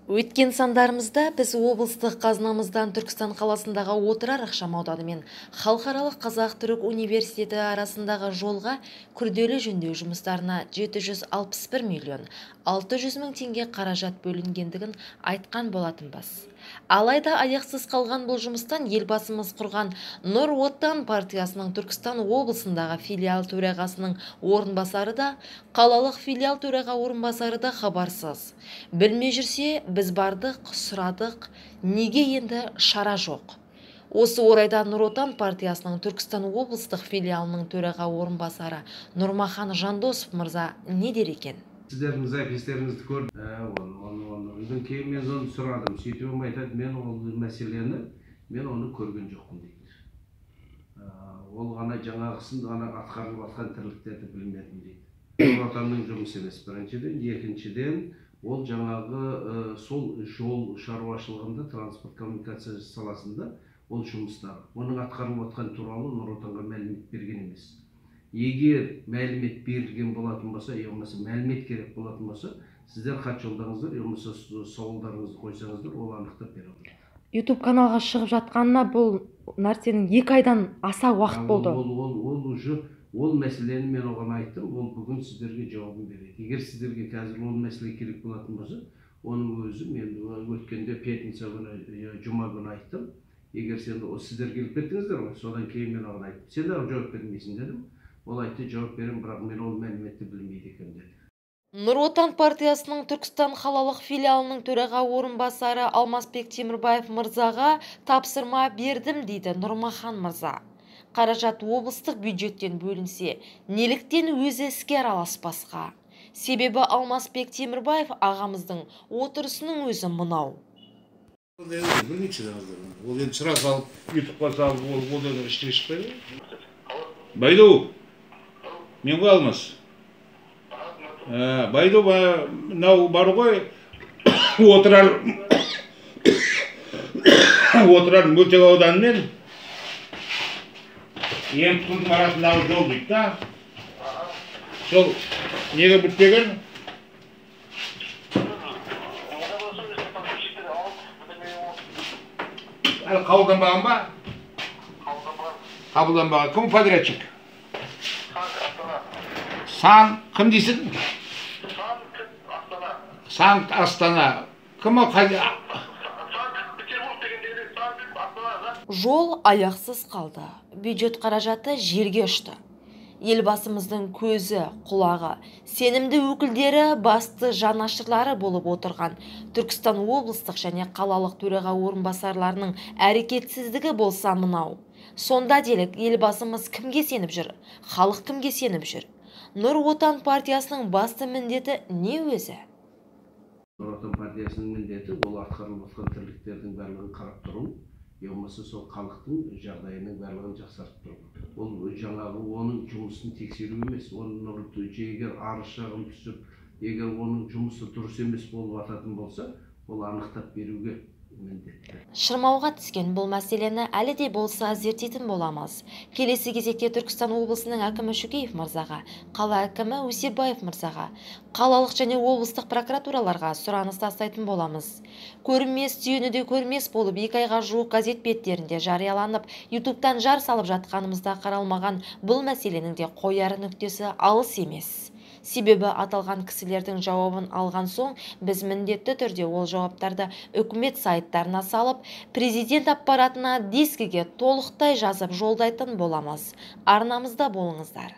Өткен сандарымызда біз облыстық қазынамыздан Түркістан қаласындағы Отырар ықшам ауданы мен Халықаралық Қазақ-Түрік университеті арасындағы жолға күрделі жөндеу жұмыстарына 761 миллион 600 мың теңге қаражат бөлінгендігін айтқан болатынбыз. Алайда аяқсыз қалған бұл жұмыстан елбасымыз құрған Нұр Отан партиясының Түркістан облысындағы филиал төрағасының орынбасары да, қалалық филиал төраға орынбасары да хабарсыз. Білмей жүрсе, біз бардық, сұрадық, неге енді шара жоқ? Осы орайда Нұр Отан партиясының Түркістан облыстық филиалының төраға орынбасары Нұрмахан Жандосов мырза не дер екен? Сіздердің запистеріңізді көрдім. Оны кейін мен оны сұрадым. Сөйтіп айтады, мен ол мәселені, мен оны көрген жоқпын дейді. Ол ғана жаңағысын ғана атқарылып жатқан тірліктерді білмедім дейді. Нұр Отанның жұмысы емес біріншіден, екіншіден ол жаңағы сол жол шаруашылығында, транспорт коммуникация саласында ол жұмыстар. Оның атқарылып жатқан туралы Нұр Отанға мәлімет берген емес. Егер мәлімет берілген болатын болса, я болмаса мәлімет керек болатын болса, сіздер хат жолдаңыздар, я болмаса сауалдарыңызды қойсаңыздар, ол анықтап бере алады. YouTube каналға шығып жатқанына бұл нәрсенің 2 айдан аса уақыт болды. Ол уже ол мәселені мен оған айттым, ол бүгін сіздерге жауабын береді. Егер сіздерге қазір ол мәселе керек болатын болса, оның өзі мен өткенде пятница күні, жұма күні айттым. Егер сен сіздер келіп кеттіңіздер ғой, содан кейін мен оған айттым. Сен де жауап бермейсің дедім. Ол айтты, жауап беремін, бірақ мен ол мәліметті білмейді екен деді. Нұр Отан партиясының Түркістан қалалық филиалының төраға орынбасары Алмасбек Темірбаев мырзаға тапсырма бердім дейді Нұрмахан мырза. Қаражат облыстық бюджеттен бөлінсе, неліктен өзі іске араласпасқа? Себебі Алмасбек Темірбаев ағамыздың отырысының өзі мынау. Ол енді сұра салып, ютубқа салып, ол енді ештеңе шықпайды. Байду, мен ғой Алмас. Байду, мынау бар ғой, Отырар мөлтек ауданымен Емтүрдің арасындағы жол дейді да. Сол неге бітпеген? Әлі қабылданбаған ба? Қабылданбаған. Кім подрядчик? Сан, кім дейсің? Санкт Астана. Кім ол? Жол аяқсыз қалды. Бюджет қаражаты жерге ұшты. Елбасымыздың көзі, құлағы, сенімді өкілдері, басты жанашырлары болып отырған Түркістан облыстық және қалалық төраға орынбасарларының әрекетсіздігі болса мынау. Сонда делік елбасымыз кімге сеніп жүр? Халық кімге сеніп жүр? Нұр Отан партиясының басты міндеті не өзі? Нұр Отан партиясының міндеті ол атқарылып жатқан тірліктердің барлығын қарап тұру, я болмаса сол халықтың жағдайының барлығын жақсартып тұру. Ол жаңағы оның жұмысын тексеру емес, оның егер арыз шағым түсіп, егер оның жұмысы дұрыс емес болып ататын болса, ол анықтап беруге міндетті. Шырмауға түскен бұл мәселені әлі де болса зерттейтін боламыз. Келесі кезекте Түркістан облысының әкімі Шөкеев мырзаға, қала әкімі Өсербаев мырзаға, қалалық және облыстық прокуратураларға сұраныс тастайтын боламыз. Көрінмес түйені де көрмес болып 2 айға жуық газет беттерінде жарияланып, ютубтан жар салып жатқанымызда қаралмаған бұл мәселенің де қояр нүктесі алыс емес. Себебі аталған кісілердің жауабын алған соң, біз міндетті түрде ол жауаптарды үкімет сайттарына салып, президент аппаратына дискіге толықтай жазып жолдайтын боламыз. Арнамызда болыңыздар.